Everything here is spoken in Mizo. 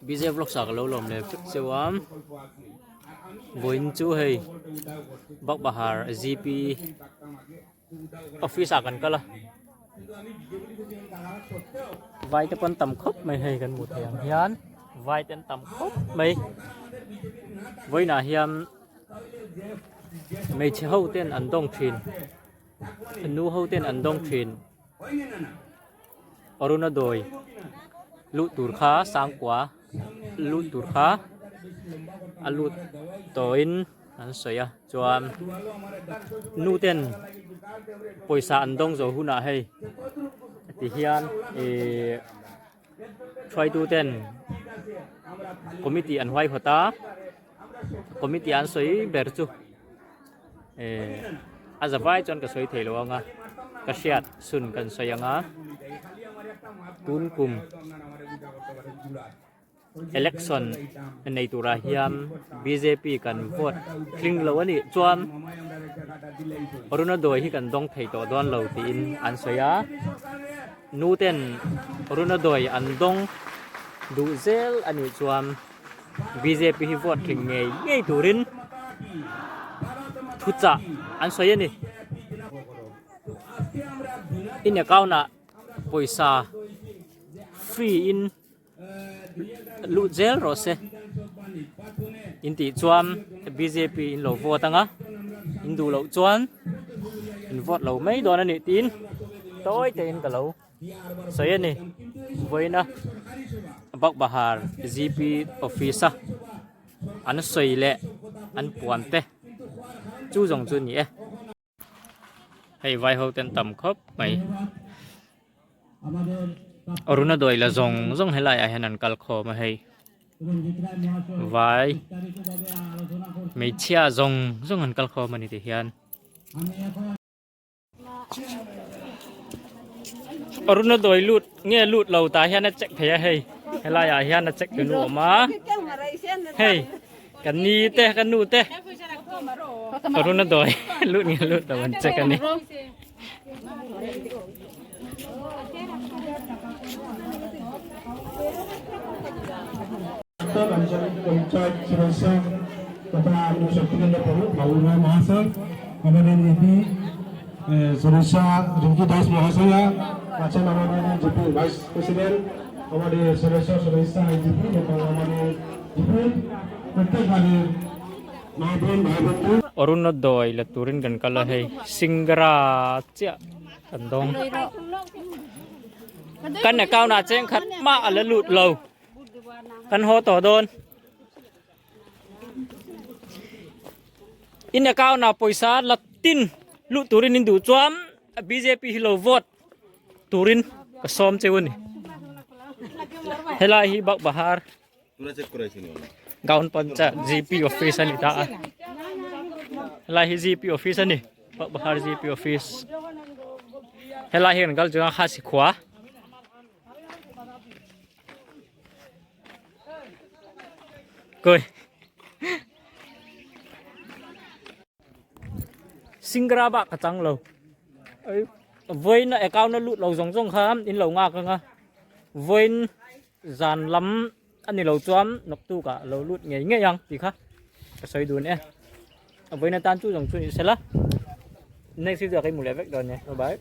BJ vlogs ah ka lo lawm leh vek cheu a vawiin chu hei Bakbahar GP office ah kan kal a vai te pawn tam khawp mai hei kan hmuh theih ang hian vai te an tam khawp mai vawiin ah hian hmeichhe ho ten an dawng thin nu ho ten an dawng thin. Arunadoi luh tur kha sangkua luh tur kha a lut tawhin an sawi a chuan nu ten pawisa an dawng zawh hunah hei ti hian ihh hruaitu ten committee an huaihawt a committee an sawi ber chu. Eh a za vai chuan ka sawi thei lo ang a ka hriat sun kan sawi ang a tun kum election nei turah hian bjp kan vote tling lo a nih chuan Arunadoi hi kan dawng thei tawh dawn lo tiin an sawi a nu ten Arunadoi an dawng duh zel a nih chuan. Bjp hi vote tling ngei ngei turin thuchah an sawi a ni. In account ah pawisa free in luh zel rawh se in tih chuan bjp in lo vote anga in duh loh chuan in vote lo mai dawn a nih tiin tawi te in ka lo. Sawi a ni vawiina Bakbahar GP office a an sawi leh an puan te chu zawng chu a ni e. Hei vai ho ten tam khawp mai Arunadoi la zawng zawng helai ah hian an kal khawm a hei vai hmeichhia zawng zawng an kal khawm a ni ti hian. Aruna dawi lut nge lut lo tah hian a check thei a hei helai ah hian a check tu nu awm a hei kan ni te kan nu te Aruna dawi lut nge lut lo an check ani. আঞ্চলিক পঞ্চায়েত সদস্য তথা শক্তিকেন্দ্র প্রমুখ বাবু রায় মহাশয় আমাদের এপি সদস্য রিঙ্কি দাস মহাশয়া আছেন আমাদের GP vice president আমাদের সদস্য সদস্য জিপি এবং আমাদের জিপি প্রত্যেক বাড়ির মা বোন ভাই বন্ধু Aruna dawi la turin kan kal a hei Singra chiah kan dawng kan account ah cheng khat mah a la lut lo. Kan haw tawh dawn. In account ah pawisa la tin luh turin in duh chuan bjp hi lo vote turin ka sawm cheu a ni. Helai hi Bakbahar Gaon Panchayat GP office a ni ta a. Helai hi GP office a ni Bakbahar GP office. Helai hi kan kal chuan Khasi khua. Cười. Singra bak ka chang lo. Ei vawiin a account a lut lo zawng zawng kha in lo nghak anga vawiin zan lam a ni lo chuan naktuk ah lo lut ngei ngei ang tih kha ka sawi dun e. Vawiin atan chu zawng chu ni sela next video ah ka inhmu leh vek dawn nia bye bye.